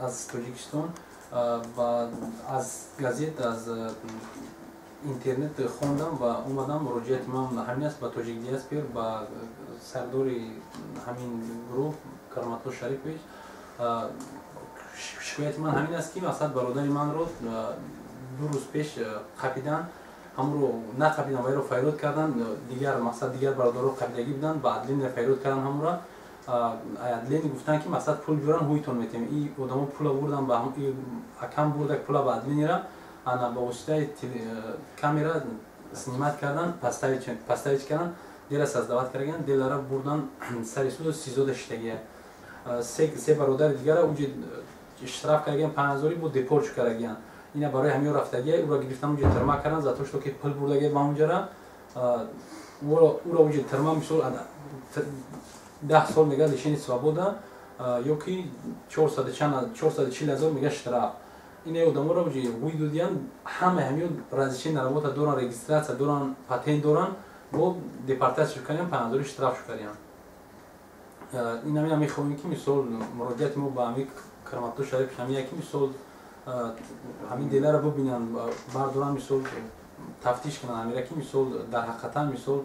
Аз Тоҷикистон аз газет, аз интернет хондам ва омадам. Муроҷиати ман ҳамин аст ба Тоҷик Диаспор, ба сардори ҳамин гурӯҳ Кароматулло Шарипович. Шикояти ман ҳамин аст, ки масалан бародари манро 2 рӯз пеш қапидан, ҳамро нақапидан, вайро файрод кардан. Дигар мақсад, дигар бародаро қапидагӣ буданд, ба отделение файрод кардан. Ҳамро отделение гуфтанд, ки мақсад пул биёран, ҳуйтон метем. И одамо пула бурдан, ба акам бурда пула ба отделениера, ана ба воситаи камера снимать кардан, поставить кардан, дела создавать кардан, делара бурдан сари суду, СИЗОда шиштагия. Се бародари дигара уҷи штраф кардан, 5000 бо депорт кардагиян. Ина барои ҳамин рафтагия, ӯро гирифтан, уҷи тирма кардан за то, что ки пул бурдагия ба онҷара. Ӯро уҷи тирма, мисол, 10 сол мега лишение свобода ё ки 440 ҳазор мега штраф. Ина одаморо уҷи гӯй додиян. Ҳама ҳамин разрешение на работа доран, регистрация доран, патент доран, бо депортация кардиян, 5000 штраф кардиян. Ин ҳамина мехоҳем, ки мисол муроҷиати мо ба ҳамин Кароматулло Шариф ҳамия, ки мисол ҳамин делара бубинанд, бардоранд, мисол тафтиш кунанд ҳамира, ки мисол дар ҳақиқатан мисол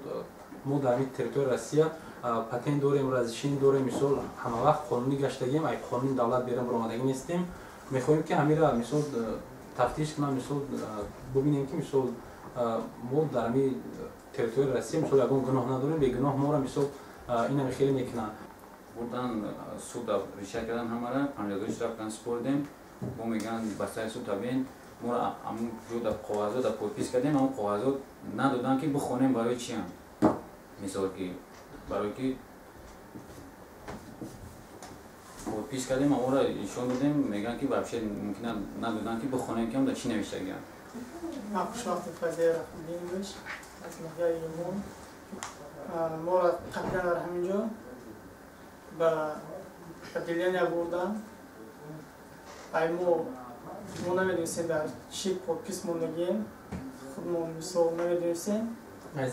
мо дар ҳамин территорияи Россия патент дорем, разрешение дорем, мисол ҳама вақт қонунӣ гаштагием, ай қонуни давлат берун баромадагӣ нестем. Мехоҳем, ки ҳамира мисол тафтиш кунанд, мисол бубинем, ки мисол мо дар ҳамин территорияи Россия мисол ягон гуноҳ надорем, бегуноҳ моро мисол инами хеле мекунанд. Бурдан суд, решать кардан, ҳамара 5000 штраф кардан, супоридем. Мо мегӯянд, ба сари суд табен. Моро ҳамун ҷо дар коғазо дар подпись кардем, ҳамун коғазо надоданд, ки бихонем, барои чиам. Мисол ки барои ки подпись кардем, ҳамонро нишон додем, мегӯянд, ки вообще мумкин надоданд, ки бихонем, ки ҳам дар чӣ навиштагиам. Ман Хушвақти Фазия Рахмиддинович аз ноҳияи Юмон. Моро қапидан дар ҳамин ҷо ба отделение бурдан. Ай мо намедонистем, дар чӣ подпись мондагием, худмон мисол намедонистем. Дар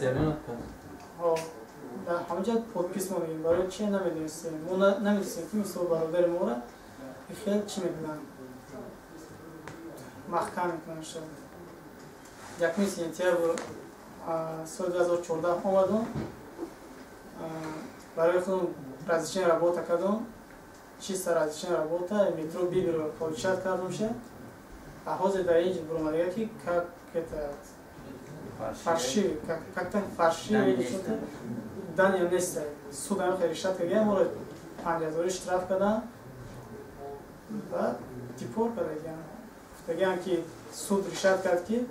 ҳамин ҷо подпись мондагием, барои чи намедонистем. Мо намедонистем, ки мисол бародари моро хел чӣ мекунанд, маҳкам мекунанд. Шуд 1 сентябр соли 2014 омадум, барои худам разрешение работа кардум, чисто разрешение работа, метро Бибиро получать кардумша. А ҳозир дар инҷо буромадага, ки как это фальшивый, как-то фальшивый или что-то данные неста. Суд ҳамин решать карда, моро 5000 штраф кардан ва депорт кардагиам. Гуфтагиам, ки суд решать кард, ки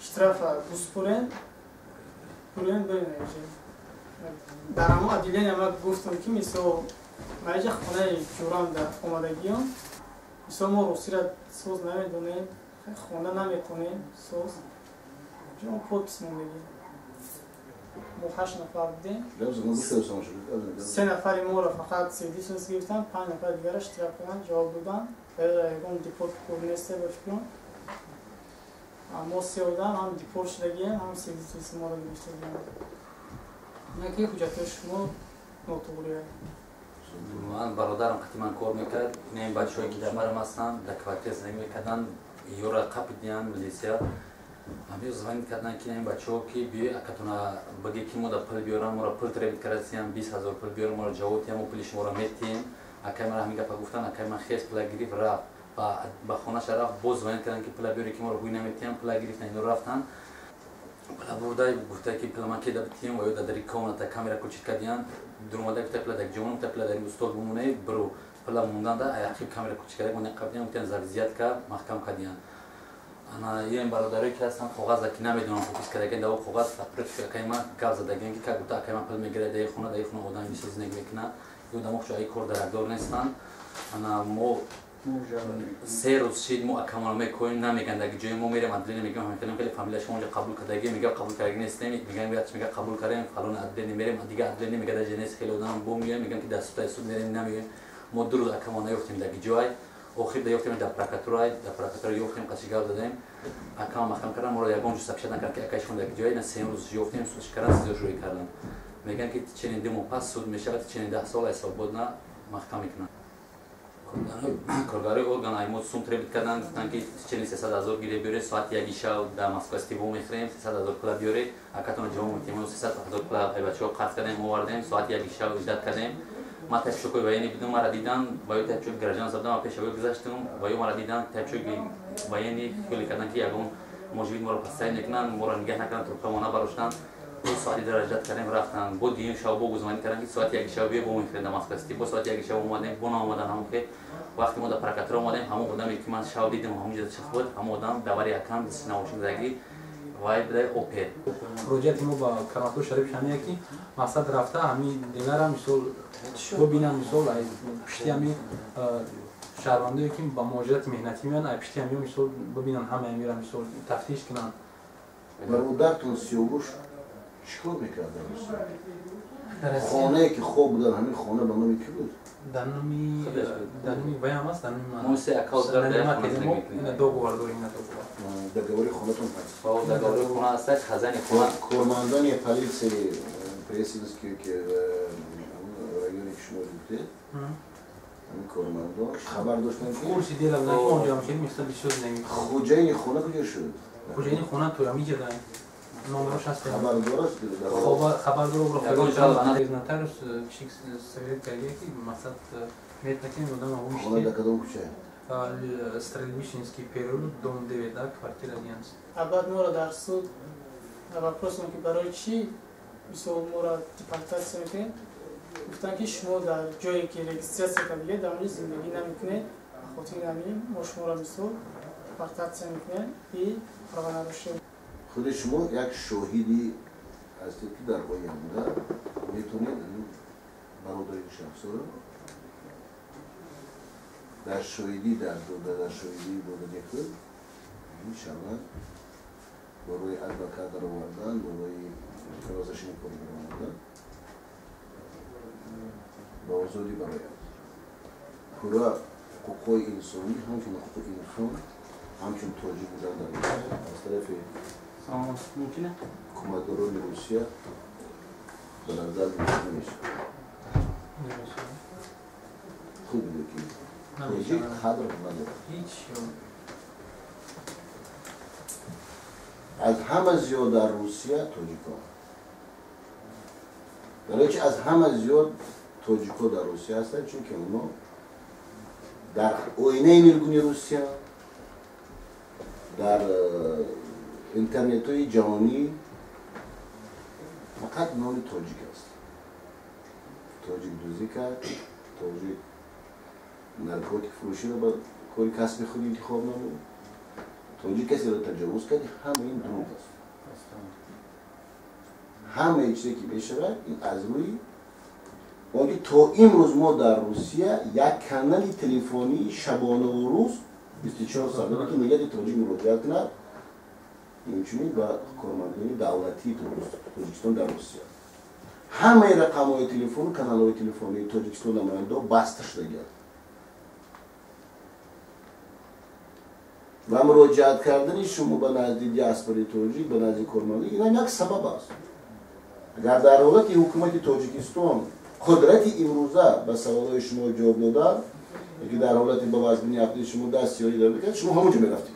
штрафа буспурен, пурен бирен. Дар ҳамон отделение ма гуфтам, ки мисол ма иҷа хонаи ҷурам дар омадагиём, мисол мо русиро соз намедонем, хонда наметонем соз, мо подпись мондагӣ. Мо ҳашт нафар будем, се нафари моро фақат свидетельство гирифтан, панҷ нафари дигара штраф кардан, ҷавоб додан. Ягон депорт кор несте ба фикрам. Мо се одам ҳам депорт шудагием, ҳам свидетельство моро гирифтагием, ки ҳуҷҷатҳои шумо нотуғрия. Ман бародарам қати ман кор мекард, ин бачаҳое ки дар марам ҳастанд, дар квартира зиндагӣ мекарданд, ёра қапидиян милисия. Ҳамин звонить карданд, ки ин бачаҳо, ки биёй, акатона баге, ки мо да пул биёрам, моро пул требовать кардасиям, 20 000 пул биёрам, моро ҷавоб диҳам, мо пули шуморо метиҳем. Акай мара ҳамин гапа гуфтанд. Акай ман хес пула гирифт, рафт ба хонаша рафт. Боз звонить карданд, ки пула биёре, ки моро ҳуй наметиҳам. Пула гирифтан, ино рафтанд, пула бурда, гуфта, ки пула ман ки да битиҳем. Ва ё дар дари комната камера кучид кардиян, дуромада, гуфта, пула дар ҷомон, гуфта, пула дар устод бумоне, биру пула монданда аяқиб камера кучид карда, моне қабдиян, гуфтан, за взятка маҳкам кардиян. Ана ин бародарое ки ҳастанд, коғаза ки намедонам подпись кардагиан, дар коғаз напротив акай ман гап задагиан, ки как будто акай ман пул мегирад даи хона. Даи хона одами бисёр зиндагӣ мекунад, ин одамо хуш аи кор даракдор нестанд. Ана мо 3 рӯз шид, мо акамона мекоем, намеган даги ҷои. Мо мерем отделение, мегӯем, ҳамин хеле фамилия шумо онҷо қабул кардаги. Мега, қабул кардаги нестем. Меган, мега, қабул кардем фалон отделение. Мерем дига отделение, мега, даҷа нест. Хеле одам бо меоем, меган, ки дар суд, суд мерем, намеоем. Мо 2 рӯз акамона наёфтем даги ҷой. Охир да ёфтем дар прокуратура, дар прокуратура ёфтем, қаши гап задем. Акама маҳкам кардан, моро ягон ҷо сообщать накард, ки акай шумо даги ҷой. На сеюм рӯз ёфтем, судш кардан, СИЗО шӯӣ кардан. Меган, ки ченин 2 моҳ пас суд мешавад, ченин 10 сол ай свободна маҳкам мекунанд. Коргарои орган ай мо сум требит кардан, гуфтанд ки чени 300 000 гире биёре, соати 1 шав дар Москва Сити во мехӯрем, 300 000 пула биёре, акатона ҷавоб метиҳем. Мо 300 000 пула ай бачаҳо қарз кардем, овардем, соати 1 шав ждать кардем. Ман тайпшокои военный будам, мара дидан, ва ё тайпшоки гражданство будам, пеш авё гузаштам, ва ё мара дидан тайпшоки военный, хеле кардан ки ягон может быть моро подставить мекунанд, моро нигаҳ накарданд, трубкамо набароштанд. Ду соати дара ждать кардем, рафтанд. Бо дуюм шав бо гузманӣ карданд ки соати 1 шав биё, бо мехӯрем дар Москва Сити. Бо соати 1 шав омадем, бо наомадан. Ҳамон хел вақте мо дар прокуратура омадем, ҳамон одаме ки ман шав дидам, ҳамон ҷо чих буд, ҳамон одам давари якам навошиндагӣ вай буда опер. Муроҷиати мо ба Кароматулло Шариф ҳамия ки мақсад рафта ҳами дилара мисол бубинанд, мисол ай пишти ҳами шаҳрвандое ки ба муҳоҷирати меҳнатӣ меоянд, ай пишти ҳамиё мисол бубинанд, ҳама ҳамира мисол тафтиш кунанд. Бародаратон Сиёвуш чӣ кор мекард дар Русия? Хонае ки хоб будан, ҳамин хона ба номи кӣ буд? Дар номи ваям аст, дар номи ман. Мо се аккаунт дар ина договор дорем, ина договор. Договори хонатон ҳаст? Договори хона аст, хазани хона. Кормандони политсияи Пресненский ки районе ки шумо гуфтед, ҳамин кормандон хабар доштанд ки курси дела будан, ки онҷо ҳам хеле мисол бисёр зиндагӣ мекунад. Хуҷаини хона куҷо шуд? Хуҷаини хона то ҳамиҷа даем. Номерош ҳаст. Хабардор аст? Хабардор нотариус чик совет кардия ки мақсад метакин одам. Хона дар кадом кӯча? Стрельбищенский переулок, дом 9, да, квартира 11. А баъд моро дар суд вопросом ки барои чӣ мисол моро депортатсия мекунед, гуфтанд ки шумо дар ҷое ки регистрация кардагед, дар онҷо зиндагӣ намекунед, ба хотири ҳамин мо шуморо мисол депортатсия мекунем и правонарушение. Худи шумо як шоҳиди ҳастед, ки дар оянда метавонед бародари шахсоро дар шоҳидӣ дар дода, дар шоҳидии додани худ ин шавад барои адвокат даровардан, барои разрешение кор даровардан, ба озодӣ барояд. Пурра ҳуқуқҳои инсонӣ, ҳамчун ҳуқуқи инсон, ҳамчун тоҷик будан дар Русия аз тарафи ҳукуматдорони Русия ба назар гирифта намешавад. Хуб бидед ки тоҷик қадр надорад. Аз ҳама зиёд дар Русия тоҷикон. Барои чи аз ҳама зиёд тоҷико дар Русия ҳастанд? Чунки онҳо дар оинаи нилгуни Русия, дар интернетҳои ҷаҳонӣ фақат номи тоҷик аст. Тоҷик дузӣ кард, тоҷик наркотик фурӯширо ба кори касби худ интихоб намуд, тоҷик касеро таҷовуз кард. Ҳама ин дурӯғ аст. Ҳамаи чизе ки мешавад, ин аз рӯи он ки то имрӯз мо дар Русия як канали телефонии шабонаву рӯз 24 соат дорем, ки миллати тоҷик муроҷиат кунад, инчунин ба кормандони давлатии Тоҷикистон дар Русия. Ҳамаи рақамҳои телефону каналҳои телефонии Тоҷикистон намояндаҳо баста шудагианд ва муроҷиат кардани шумо ба назди диаспораи тоҷик, ба назди кормандон, ин як сабаб аст. Агар дар ҳолати ҳукумати Тоҷикистон қудрати имрӯза ба саволҳои шумо ҷавоб додад, ки дар ҳолати ба вазбини ақли шумо даст ёрӣ дар мекард, шумо ҳамон ҷо мерафтед.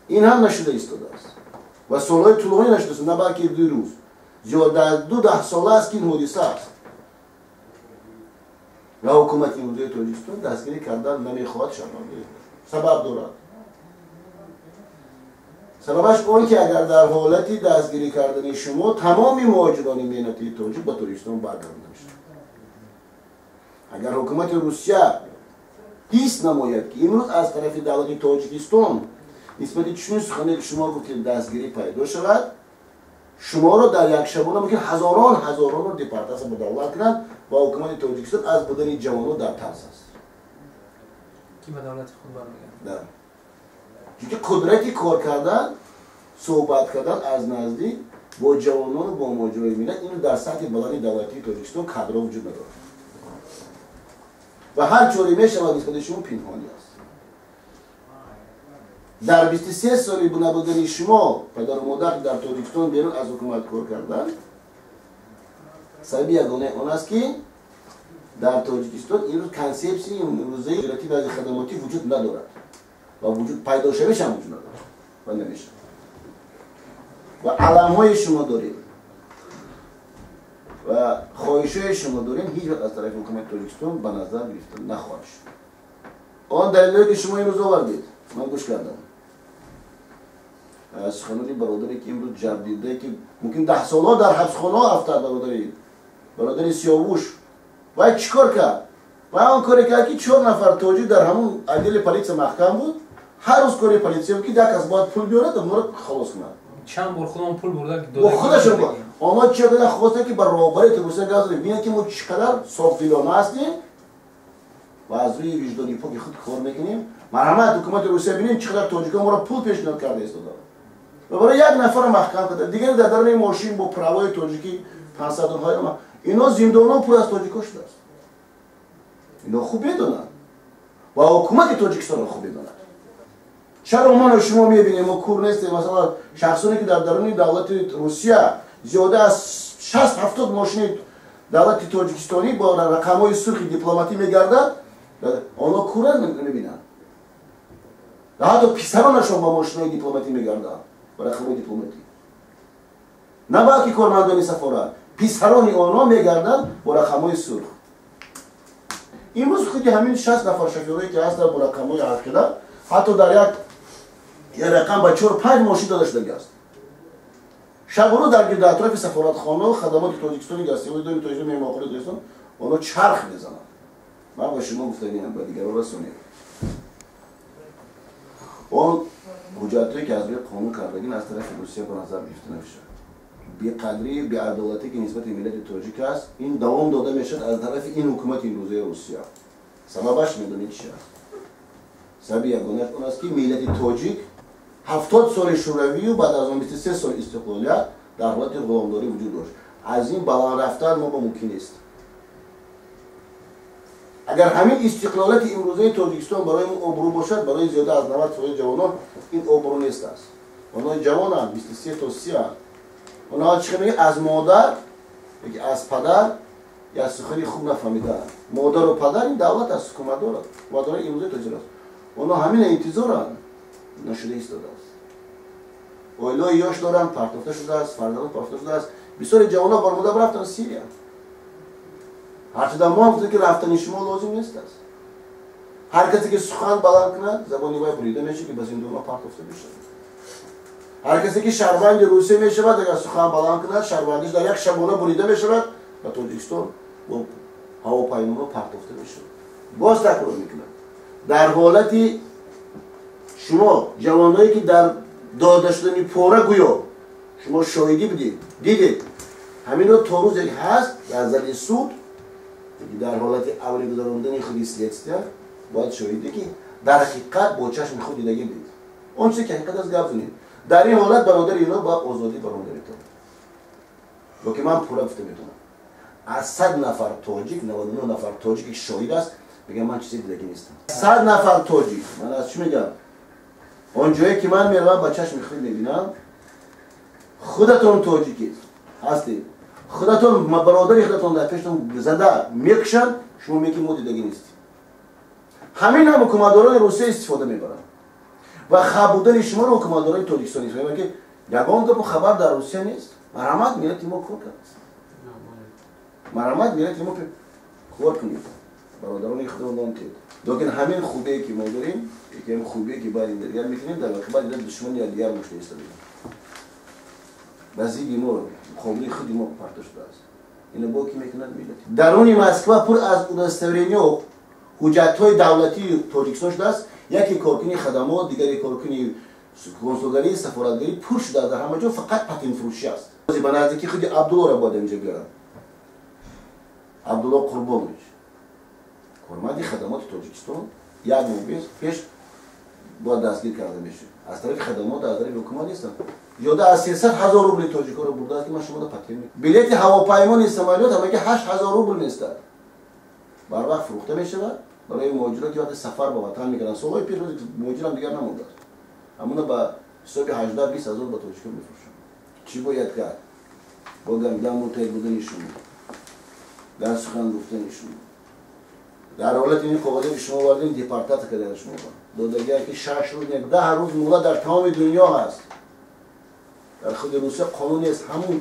Ин ҳам нашуда истодааст ва солҳои тӯлонӣ нашудааст, на балки 2 рӯз, зиёда аз 2 даҳсола аст ки ин ҳодиса аст ва ҳукумати имрӯзаи Тоҷикистон дастгирӣ кардан намехоҳад шаҳрвандои. Сабаб дорад. Сабабаш он ки агар дар ҳолати дастгирӣ кардани шумо тамоми муҳоҷирони меҳнатии тоҷик ба Тоҷикистон баргардонида мешавад. Агар ҳукумати Русия ҳис намояд, ки имрӯз аз тарафи давлати Тоҷикистон нисбати чунин сухане ки шумо гуфтед дастгирӣ пайдо шавад, шуморо дар як шабона мумкин ҳазорон ҳазоронро депортатсия ба давлат кунанд ва ҳукумати Тоҷикистон аз будани ҷавонон дар тарс аст, ки ба давлати худ бармегардад, чунки қудрати кор кардан, суҳбат кардан аз наздик бо ҷавонону бо муҳоҷирони миллат, инро дар сатҳи баланди давлатии Тоҷикистон кадрҳо вуҷуд надорад ва ҳар чоре мешавад нисбати шумо пинҳонӣ аст. Дар 23 соли набудани шумо, падару модар дар Тоҷикистон берун аз ҳукумат кор кардан, сабаби ягонаи он аст, ки Дар Тоҷикистон имрӯз консепсияи имрӯзаи ҳуҷҷати вазъи хадамотӣ вуҷуд надорад ва вуҷуд пайдо шавиш ҳам вуҷуд надорад ва намешавад. Ва аламҳои шумо дорем ва хоҳишҳои шумо дорем ҳеҷ вақт аз тарафи ҳукумати Тоҷикистон ба назар гирифта нахоҳад шуд. Он далелҳое ки шумо имрӯз овардед, ман гӯш кардам. Суханони бародаре ки имрӯз ҷабдидае ки мумкин 10 солҳо дар ҳабсхонаҳо афтад, бародари Сиёвуш, вай чӣ кор кард? Вай он коре кард, ки чор нафар тоҷик дар ҳамун отдели полиция маҳкам буд. Ҳар рӯз кори полиция буд, ки як кас бояд пул биёрад, онҳоро халос кунад. Чанд бор худамон пул бурда. Худашон онҳо чӣ кардан? Хостанд, ки ба роҳбари Русия гап занем, бинанд, ки мо чӣ қадар софдилона ҳастем ва аз рӯи виҷдони поки худ кор мекунем. Марҳамат, ҳукумати Русия, бинем, чӣ қадар тоҷикон моро пул пешниҳод карда истодаанд ва барои як нафарро маҳкам карда, дигаре дар даруни мошин бо правои тоҷикӣ пансадонҳои ино зиндонҳо пур аз тоҷикҳо шудааст. Ино хуб медонанд ва ҳукумати Тоҷикистонро хуб медонад. Чаро ману шумо мебинем, мо кур нестем. Масалан, шахсоне ки дар даруни давлати Русия зиёда аз 60-70 мошини давлати тоҷикистонӣ бо рақамҳои сурхи дипломатӣ мегардад, онҳо куранд, мебинанд. Ҳатто писаронашон бо мошинои дипломатӣ мегарданд, бо рақамҳои дипломатӣ, на балки кормандони сафорат, писарони онҳо мегарданд бо рақамҳои сурх. Имрӯз худи ҳамин 60 нафар шофёрое ки ҳастанд бо рақамҳои ҳархела, ҳатто дар як рақам ба чор панҷ мошин дода шудаги аст, шабу рӯз дар гирду атрофи сафоратхона, хадамоти Тоҷикистони, гастиҳои доими Тоҷикистон, меҳмонхонаи Тоҷикистон онҳо чарх мезананд. Ман ба шумо гуфтаниам, ба дигарон расонем: он ҳуҷҷатҳое ки аз рӯи қонун кардагин, аз тарафи Русия ба назар гирифта намешавад. Беқадрӣ, беадолатӣ, ки нисбати миллати тоҷик аст, ин давом дода мешавад аз тарафи ин ҳукумати имрӯзаи Русия. Сабабаш медонед чи аст? Сабаби ягонааш он аст, ки миллати тоҷик 70 соли шӯравию баъд аз он 23 сол истиқлолият дар ҳолати ғуломдорӣ вуҷуд дошт. Аз ин баланд рафтан мо ба мумкин нест. Агар ҳамин истиқлолияти имрӯзаи Тоҷикистон барои мо обрӯ бошад, барои зиёда аз 90% ҷавонон ин обрӯ нест аст. Онҳо ҷавонанд, 23 то 30. Онҳо чӣ мегӯянд? Аз модар яки аз падар як сухани хуб нафаҳмидаанд. Модару падар ин давлат аст, ҳукумат дорад ва дораи имрӯзаи тоҷик аст. Онҳо ҳамина интизоранд, нашуда истодааст. Оилаи ёш доранд, партофта шудааст, фарзандон партофта шудааст. Бисёри ҷавонҳо баромада рафтанд Сирия. Ҳарчида мо гуфтем, ки рафтани шумо лозим нест аст. Ҳар касе ки сухан баланд кунад, забони вай бурида мешавад, ки ба зиндонҳо партофта мешавад. Ҳар касе ки шаҳрванди Русия мешавад, агар сухан баланд кунад, шаҳрвандиш дар як шабона бурида мешавад, ба Тоҷикистон бо ҳавопаймоҳо партофта мешавад. Боз такрор мекунад: дар ҳолати шумо ҷавонҳое ки дар дода шудани пора гӯё шумо шоҳидӣ будед, дидед, ҳаминро то рӯзе ҳаст дар зали суд, дар ҳолати аввали гузарондани худи следствия бояд шоҳиде ки дар ҳақиқат бо чашми худ дидагӣ будед, он чизе ки ҳақиқат аст, гап занед. Дар ин ҳолат бародари ино ба озодӣ баромада метавонад. Леки ман пурра гуфта метавонам: аз 100 нафар тоҷик 99 нафар тоҷике ки шоҳид аст, мегӯям, ман чизе дидагӣ нестам. 100 нафар тоҷик, ман аз чӣ мегӯям? Он ҷое ки ман меравам, ба чашми худ мебинам. Худатон тоҷикед ҳастед, худатон бародари худатон дар пештон зада мекушанд, шумо мегӣ, мо дидагӣ нестем. Ҳамин ҳам ҳукуматдорони Русия истифода мебаранд ва хаб будани шуморо ҳукуматдорони Тоҷикистон истифода мебаранд, ки ягон гапу хабар дар Русия нест. Марҳамат, миллати мо кор кардааст. Марҳамат, миллати мо, кор кунед, бародарони худро тед. Лекин ҳамин хубие ки мо дорем, ҳамин хубие ки байни дигар мекунем, дар воқеъ баъд душмани дигар мушта истодем, ба зидди мо, муқобили худи мо парта шудааст. Ино бо ки мекунад миллати даруни Москва пур аз удостоверение, ҳуҷҷатҳои давлатии Тоҷикистон шудааст. Яке коркуни хадамот, дигаре коркуни консулгарӣ, сафоратгарӣ, пур шудааст. Дар ҳама ҷо фақат патентфурӯшӣ аст. Ба наздики худи Абдуллоро бояд инҷо биёрам. Абдулло Қурбонович, корманди хадамоти Тоҷикистон, як моҳ пеш бояд дастгир карда мешуд аз тарафи хадамот, аз тарафи ҳукумат нестам. Зиёда аз 300 000 рубли тоҷикоро бурдааст, ки ман шумода патент. Билети ҳавопаймони самолёт ҳамаги 8000 рубл местад, барвақт фурӯхта мешавад барои муҳоҷиро, ки вақте сафар ба ватан мекарданд солҳои пеш. Муҳоҷирам дигар намондааст, ҳамона ба ҳисоби 18-20 ҳазор ба тоҷикон мефурӯшанд. Чӣ бояд кард? Бо гамдам муттаҳид будани шумо, дар сухан гуфтани шумо. Дар ҳолати ин коғазе ки шумо овардем, депортатсия кардани шумо додагия ки 6 рӯз не, 10 рӯз муҳлат дар тамоми дунё ҳаст. Дар худи Русия қонун нест. Ҳамун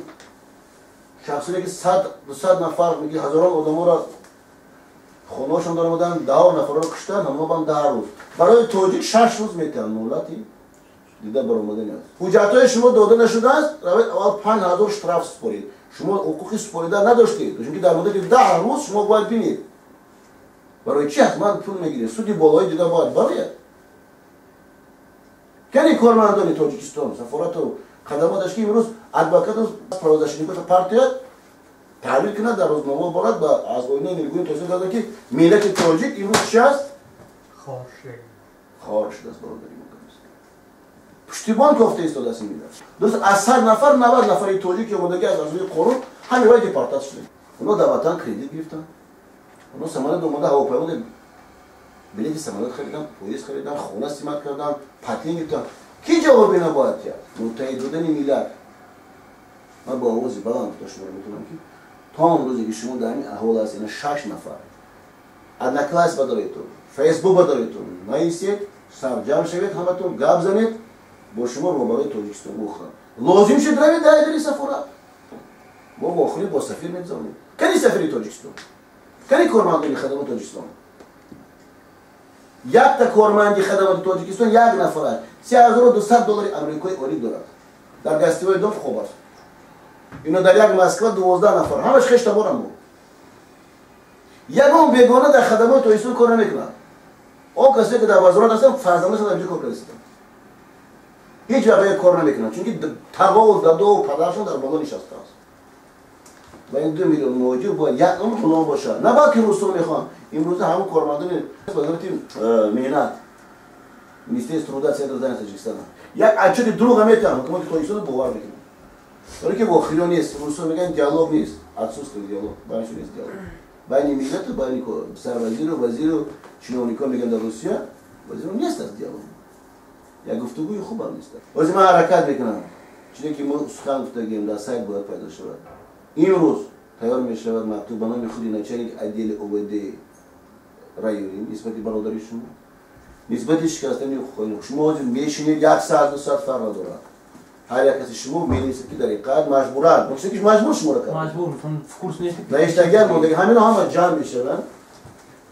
шахсоне ки 100-200 нафар, меги ҳазорон одаморо хонаҳошон даромадан, 10 нафарро куштан, ҳамонҳо бам 10 рӯз. Барои тоҷик 6 рӯз метиҳанд муҳлати дида баромадани аст. Ҳуҷҷатҳои шумо дода нашудааст, равед аввал 5000 штраф супоред. Шумо ҳуқуқи супорида надоштед, чунки дар муддати 10 рӯз шумо бояд бинед. Барои чи ҳатман пул мегиред? Суди болоӣ дида бояд барояд. Кани кормандони Тоҷикистон, сафорату хадамоташ ки имрӯз адвокату правозащитникото партия таҳлил кунад, дар рӯзномаҳо борад ва аз оинаи нилгуни Тоҷикистон гардад ки миллати тоҷик имрӯз чи аст? Хор шудааст, бародари муқаддас. Пуштибон кофта истодааст ин миллат. Дуруст, аз 100 нафар 90 нафари тоҷик ки омодагӣ аз рӯи қонун ҳамин вай депортат шуда. Онҳо дар ватан кредит гирифтанд. Онҳо самолёт омода, ҳавопаймо, билети самолёт харидан, поезд харидан, хона симат кардан, патент гирифтан. Ки ҷавоб ина бояд диҳад? Муттаҳид будани миллат. Ман бо овози баланд гуфта шуморо метавонам ки то он рӯзе ки шумо дар ҳамин аҳвол ҳаст, ина 6 нафар Однокласс бадоретон, Фейсбук бадоретон, наисед, сарҷамъ шавед, ҳаматон гап занед, бо шумо роҳбарои Тоҷикистон вохӯранд. Лозим шуд равед дар дари сафорат. Мо вохӯрӣ бо сафир мегузаронем. Кани сафири Тоҷикистон? Кани кормандони хадамоти Тоҷикистон? Якта корманди хадамоти Тоҷикистон як нафар аст. 3200 доллари амрикои олӣ дорад. Дар гостевой дом хоб аст. Ино дар як Москва 12 нафар. Ҳамаш хештаборам буд. Ягон бегона дар хадамоти Тоҷикистон кор намекунад. Он касое ки дар вазорат ҳастанд, фарзандашон дар инҷо кор кардастанд. Ҳеҷ вақт кор намекунанд, чунки тағову дадову падарашон дар боло нишастааст. Ва ин 2 миллион муҳоҷир бояд як умр ғулом бошад. На балки русо мехоҳанд. Имрӯза ҳамон кормандони вазорати меҳнат, Министерство труда, Центр занятости Таҷикистона як отчёти дурӯға метиҳанд, ҳукумати Тоҷикистонро бовар мекунанд. Барои ки вохӯриё нест, русо мегӯянд диалог нест, отсутствие диалог, байнашон нест диалог. Байни миллату, байни сарвазиру, вазиру, чиновникҳо мегӯянд дар Русия, вазиру нест аст диалог. Як гуфтугӯи хубам нест. Ҳозир ман ҳаракат мекунам. Чизе ки мо сухан гуфтагем дар сайт бояд пайдо шавад. Имрӯз тайёр мешавад мактуб ба номи худи начальник отдели ОВД райони нисбати бародари шумо, нисбати шикастани ҳуқуқи шумо. Ҳозир мешинед 1 соат, 2 соат фарқ надорад. Ҳар як каси шумо менависад ки дар ҳақиқат маҷбуранд. Мақсад ки маҷбур шуморо кард. Маҷбур, в курс нест. Навиштагиам мондаги ҳамино ҳама ҷамъ мешаванд.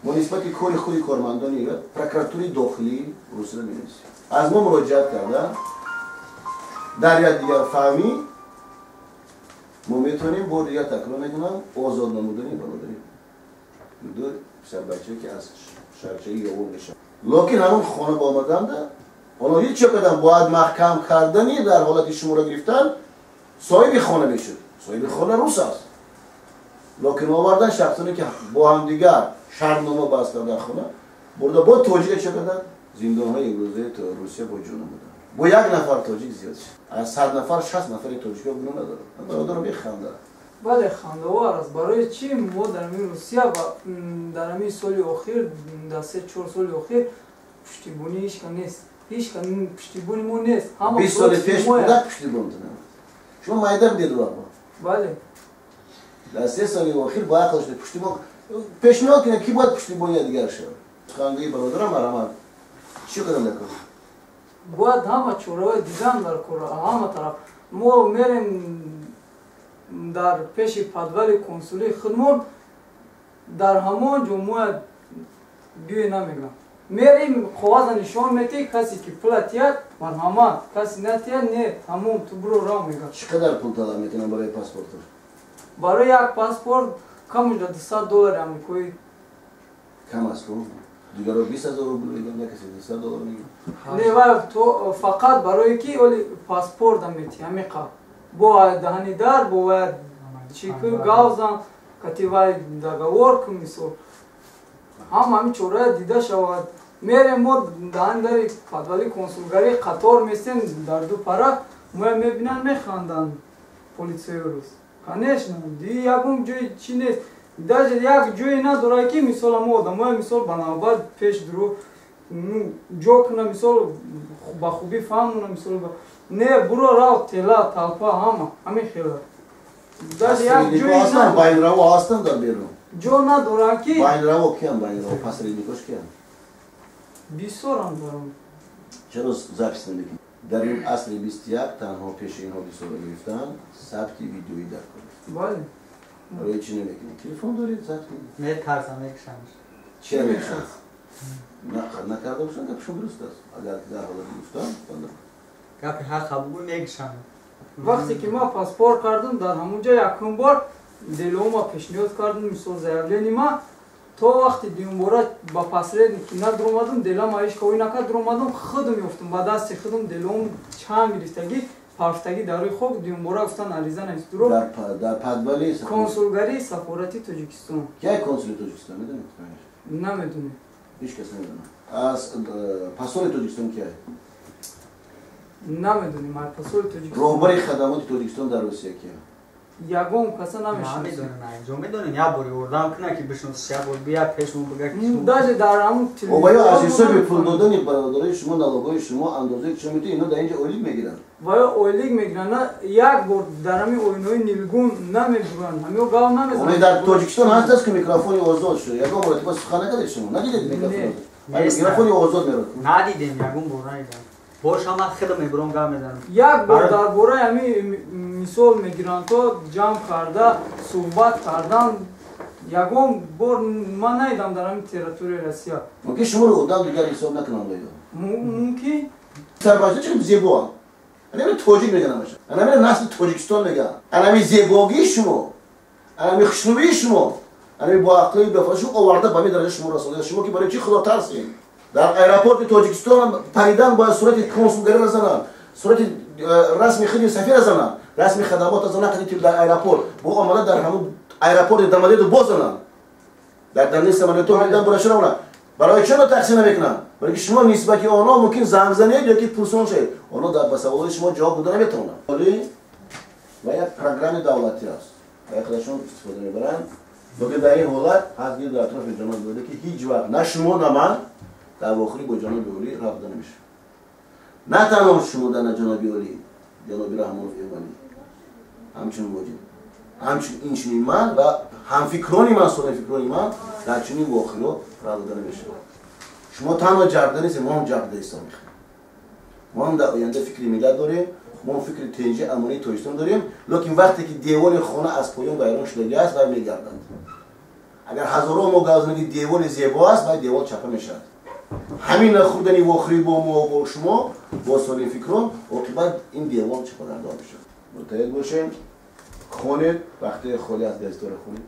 Мо нисбати кори худи кормандони прокуратураи дохилии Русия менависем. Аз мо муроҷиат карда дар як дигар фаҳмӣ мо метавонем бор дигар такрор мекунам озод намудани бародари ду писарбачае ки аз шаҳрчаи Ёвон мешавад. Локин ҳамон хона ба омаданда онҳо ҳеҷ чо карданд, бояд маҳкам кардани дар ҳолати шуморо гирифтан соҳиби хона мешуд. Соҳиби хона рус аст. Локин овардан шахсоне ки бо ҳамдигар шартнома бастанд дар хона, бурда бо тоҷика чо карданд? Зиндонҳои имрӯзаи Русия бо ҷо намуданд. Бо як нафар тоҷик зиёд шуд. Аз 100 нафар 60 нафари тоҷикҳо гуноҳ надоранд. Бародарам механдад. Бале, хандаовар аст. Барои чӣ мо дар ҳамин Русия ва дар ҳамин соли охир, дар 3-4 соли охир пуштибонӣ ҳеҷ кас нест. Ҳеҷ кас пуштибони мо нест. Ҳама 20 соли пеш буда пуштибон. Шумо майда будед вақт. Бале. Дар 3 соли охир бо ақл шуда пуштибон пешниҳод кунед ки бояд пуштибони дигар шавад. Сухангӯи бародарам марҳамат. Чӣ кардам дар кор? Бояд ҳама чораҳои дидан дар кор, ҳама тараф. Мо мерем дар пеши подвали консулии худмон, дар ҳамон ҷо мояд биёй намегӯям. Мерем коғаза нишон метиҳ, касе ки пула тиҳад марҳамат, касе натиҳад не, тамом, ту буро рав мегӯям. Чӣ қадар пул талаб мекунам барои паспорт? Барои як паспорт камаш до 200 доллари амрикоӣ. Кам аст ку? Дигаро 20 000 рубл мегӯянд, як касе 200 доллар мегӯяд. Не, вай то фақат барое ки оли паспорта метиҳ, ҳамин қабл. Бо даҳани дар, бо вай чӣ ку гавзан, кати вай договор ку мисол. Ҳама ҳамин чорая дида шавад. Мерем мо даҳани дари подвали консулгарӣ қатор местем дар ду пара, моя мебинанд, механданд полицияи рус. Конечно, ягон ҷои чӣ нест. Даже як ҷое надорад ки мисол мо одамоя мисол ба навбат пеш дуру ҷо куна, мисол ба хубӣ фаҳмона, мисол не буро рав тела талпа ҳама ҳамин хела. Даже як ҷое байнраво ҳастанд дар берун. Ҷо надоранд ки байнраво киян, байнраво посредникош киян? Бисёрам дорам. Чаро запись намекунӣ? Дар ин асри 21 танҳо пеши инҳо бисёра гирифтан сабти видеоӣ дар кор. Бале. Барои чӣ намекунӣ? Телефон доред, забт кунед. Метарсам, мекушанд. Чира мекушанд? Накарда бошанд, гапшон дуруст аст. Агар дар ҳолати гуфтан, гапи ҳақ бугӯй, мекушанд. Вақте ки ман паспорт кардам, дар ҳамон ҷо якум бор делома пешниҳод кардам, мисол заявление ма. То вақти дуюмбора ба посредник ки надуромадам, делама ҳеҷ кои накард, дуромадам, худам ёфтам, ба дасти худам делом чанд гирифтагӣ, парфтагӣ дар рӯи хок. Дуюмбора гуфтан ариза навис, дуро. Дар подвали консулгарии сафорати Тоҷикистон. Кия консули Тоҷикистон медонед? Намедонем. Ҳеҷ кас намедонад. Аз посоли Тоҷикистон кия? Намедонем. Посоли Тоҷикистон. Роҳбари хадамоти Тоҷикистон дар Русия кия? Ягон каса намешиносем. Намедонем, медонем, як бор ёрдам кунад ки бишносиш, як бор бия пешмон бигӯяд ки шумо даже дар ҳамун Ва ё аз ҳисоби пул додани бародарои шумо, налогои шумо, андозаи шумо метавонед, инҳо дар инҷо ойлик мегиранд. Ва ё ойлик мегиранд, на як бор дар ҳамин оинаҳои нилгун намебуранд, ҳамиҳо гав намезананд. Дар Тоҷикистон ҳаст аст ки микрофони озод шуд. Ягон маротиба сухан накардед шумо? Надидед микрофон? Микрофони озод мерод. Надидем, ягон бор надидем. Бош ҳама худам мебурам, гап мезанам. Як бор дар бораи ҳамин мисол мигрантҳо ҷамъ карда суҳбат кардан ягон бор ман надидам дар ҳамин территорияи Россия. Мумкин шуморо одам дигар ҳисоб накунанд оё? Мумкин. Сарбаҷа чӣ зебоам? Анами тоҷик мегӯянд ҳамаша. Анами насли Тоҷикистон мегӯянд. Анами зебогии шумо, анами хушнувии шумо, анами боақлии бефоидаи шумо оварда ба ҳамин дараҷа шумо расонда. Шумо ки барои чӣ худо тарсед? Дар аэропорти Тоҷикистон паридан бояд сурати консулгариро зананд, сурати расми худи сафира зананд, расми хадамотро зананд, қади дар аэропорт бо омада дар ҳамун аэропорти Домодедово бозананд. Дар дандаи самолётҳо медан бура чаро она? Барои чаро тақсим намекунанд? Барои ки шумо нисбати онҳо мумкин занг занед ё ки пурсон шавед. Онҳо дар ба саволҳои шумо ҷавоб дода наметавонанд. Ва як программи давлатӣ аст. Ва худашон истифода мебаранд. Лекин дар ин ҳолат ҳаст гир дар атрофи ҷаноби олӣ ки ҳеҷ вақт на шумо на ман дар вохӯрӣ бо ҷаноби олӣ рафта намешавад. На танҳо шумо, на ҷаноби олӣ, ҷаноби Раҳмонов Эмомалӣ, ҳамчун воҷиб, ҳамчун инчунин ман ва ҳамфикрони ман, соҳибфикрони ман дар чунин вохӯриҳо рафта дода намешавад. Шумо танҳо ҷабрда нестед, мо ҳам ҷабрда ҳисоб мекунем. Мо ҳам дар оянда фикри миллат дорем, мо ҳам фикри тенҷи амонии Тоҷикистон дорем, лекин вақте ки девори хона аз поён вайрон шудагӣ аст, вай мегардад. Агар ҳазорҳо мо гап занем ки девори зебо аст, вай девор чапа мешавад. Ҳамин нахӯрдани вохӯрӣ бо мо, бо шумо, бо солимфикрон, оқибат ин девор чапагардон мешавад. Муттаҳид бошем, хонед, вақте холӣ аз газетаро хонед.